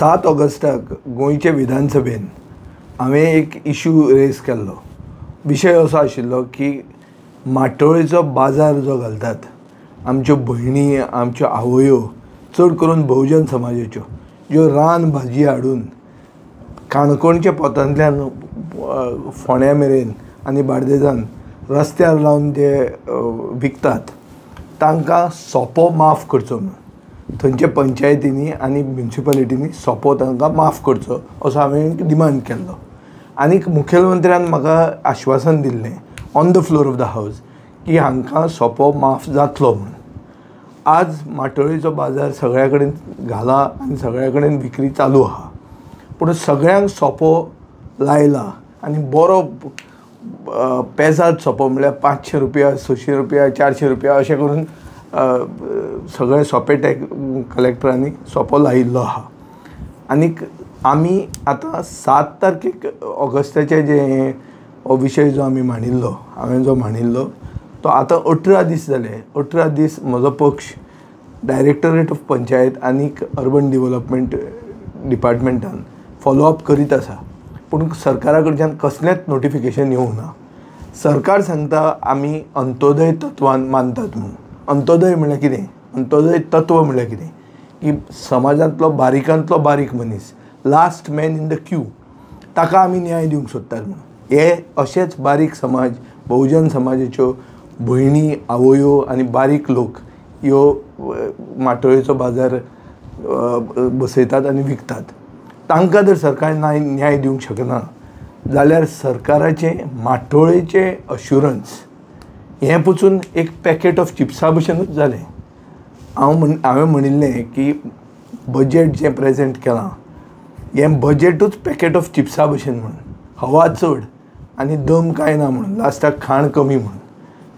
7 ऑगस्टाक गोंयचे विधानसभेन हांवें एक इशू रेज केल्लो. विशय असो आशिल्लो की माटोळेचो बाजार जो घालतात आमच्यो भयणी, आमच्यो आवयो, चड करून बहुजन समाजाच्यो, ज्यो रान भाजी हाडून काणकोणच्या पोतांतल्यान फोंड्या मेरेन आनी बार्देजान रस्त्यार लावन जे विकतात तांकां सोपो माफ करचो म्हणून थंयच्या पंचायतींनी आनी म्युनिसिपालिटींनी सोपो तांकां माफ करचो असो हांवें डिमांड केल्लो. आनीक मुखेलमंत्र्यान म्हाका आश्वासन दिल्लें on the floor of the house की हांकां सोपो माफ जातलो म्हणून. आज माटोळेचो बाजार सगळ्या कडेन घाला आनी सगळ्या कडेन विक्री चालू आहा, पूण सगळ्यांक सोपो लायला आनी बरो पेजाद सोपो म्हळ्यार 500 रुपया, 600 रुपया, 400 रुपया अशें करून सगळे सोपे टॅक्स कलेक्टरांनी सोपो लायिल्लो आहा. आनीक आमी आतां 7 तारखेक ऑगस्टाचे जे हो विशय जो आमी मांडिल्लो, हांवें जो मांडिल्लो तो आतां 18 दीस जाले. 18 दीस म्हजो पक्ष डायरेक्टरेट ऑफ पंचायत आनीक अर्बन डिवलपमेंट डिपार्टमेंटान फॉलोअप करीत आसा, पूण सरकारा कडच्यान कसलेंच नोटिफिकेशन येवंक ना. सरकार सांगता आमी अंत्योदय तत्वान मानतात म्हणून. अंत्योदय म्हणल्यार कितें? अंत्योदय तत्व म्हणल्यार कितें? की समाजांतलो बारिकांतलो बारीक मनीस, last man in the queue, ताका आमी न्याय दिवंक सोदतात म्हणून. हे अशेच बारीक समाज, बहुजन समाजाच्यो भयणी, आवयो आनी बारीक लोक ह्यो माटोळेचो बाजार बसयतात आनी विकतात. तांकां जर सरकार न्याय दिवंक शकना जाल्यार सरकाराचें माटोळेचें अश्युरन्स हें पसून एक पॅकेट ऑफ चिप्सा भशेनूच जालें. हांवें म्हणिल्लें की बजेट जें प्रेजेंट केलां हें बजेटूच पॅकेट ऑफ चिप्सा भशेन म्हणून, हवा चड आनी दम कांय ना म्हणून, लास्टाक खाण कमी म्हणून.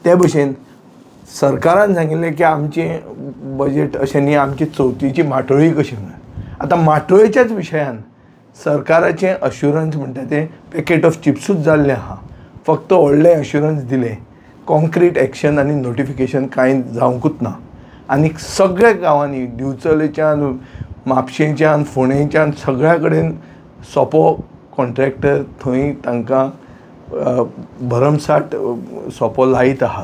ते भशेन सरकारान सांगिल्लें की आमचें बजेट अशें न्ही, आमची चवथीची माटोळी कशी म्हणून. आतां माटोळेच्याच विशयान सरकाराचें अश्युरन्स म्हणटा तें पॅकेट ऑफ चिप्सूच जाल्लें आहा. फक्त व्हडलें अश्युरन्स दिलें, कॉन्क्रीट एक्शन आनी नोटिफिकेशन कांय जावंकूच ना. आनी सगळ्या गांवांनी, दिवचलेच्यान, म्हापशेंच्यान, फोंडेच्यान, सगळ्या कडेन सोपो कॉन्ट्रॅक्टर थंय तांकां भरमसाठ सोपो लायत आहा.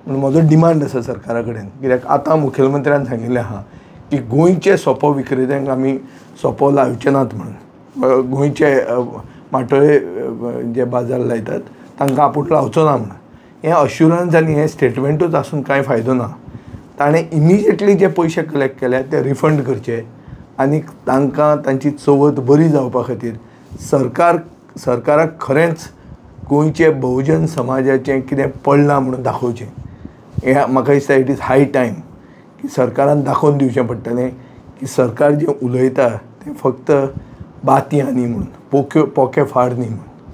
पूण म्हजो डिमांड आसा सरकारा कडेन, कित्याक आतां मुखेलमंत्र्यान सांगिल्लें आहा की गोंयचे सोपो विक्रेत्यांक आमी सोपो लावचे नात म्हणून, गोंयचे माटोळे जे बाजार लायतात तांकां आपूण लावचो ना म्हणून. हें अश्युरन्स आनी हें स्टेटमेंटूच आसून कांय फायदो ना. ताणें इमिजिएटली जे पयशे कलेक्ट केल्या ते रिफंड करचे आनी तांकां तांची चवथ बरी जावपा खातीर सरकाराक खरेंच गोंयचे बहुजन समाजाचें कितें पडलां म्हणून दाखोवचें. हें म्हाका दिसता it is high time की सरकारान दाखोवन दिवचें पडटलें की सरकार जें उलयता तें फक्त बाती न्ही म्हणून, पोके फार न्ही म्हणून.